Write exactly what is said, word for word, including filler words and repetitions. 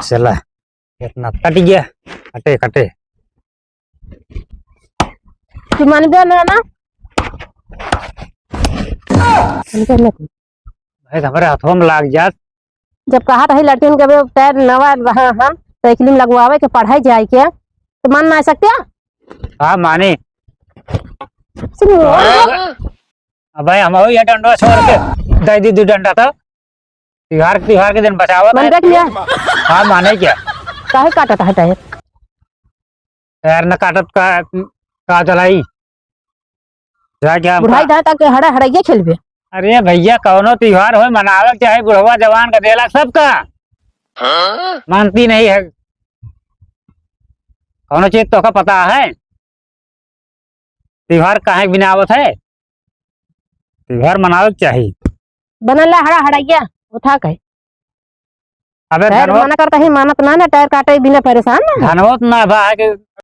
चला, इतना कट गया, कटे, कटे। तू मानबे ना, ना? मानबे ना तू। भाई, हमारे हाथों में लाग जात। जब कहा रही लड़किन के बे टायर नवा रहा हम, साइकिल में लगवावे के पढ़ाई जाए के, तो मान ना सकते? हाँ, माने। सुनो। अब भाई, हम ये डंडवा छोड़ के दे दी दो डंडा तो। त्योहार, त्योहार के दिन बचावत मन है। रख लिया। हाँ, माने क्या? काहे काटत है टायर? टायर न काटत का, का चलाई? जा क्या हमका? बुढ़ाई दांत आके हड़ा हड़ाइया खेलबे। अरे भैया, कौनो त्योहार हो, मनावे के चाहे, बुढ़वा जवान का देला सबका। हाँ? मानती नहीं है। कौनो चीज तोका पता है? त्योहार काहे के बिना आवत है? त्योहार मनावे के चाही। बनल है हड़ा हड़ाइया, उठा के। अबे टायर धनवत मना करता ही, मानत ना ना, टायर काटे बिना परेशान ना। धनवत ना बा है कि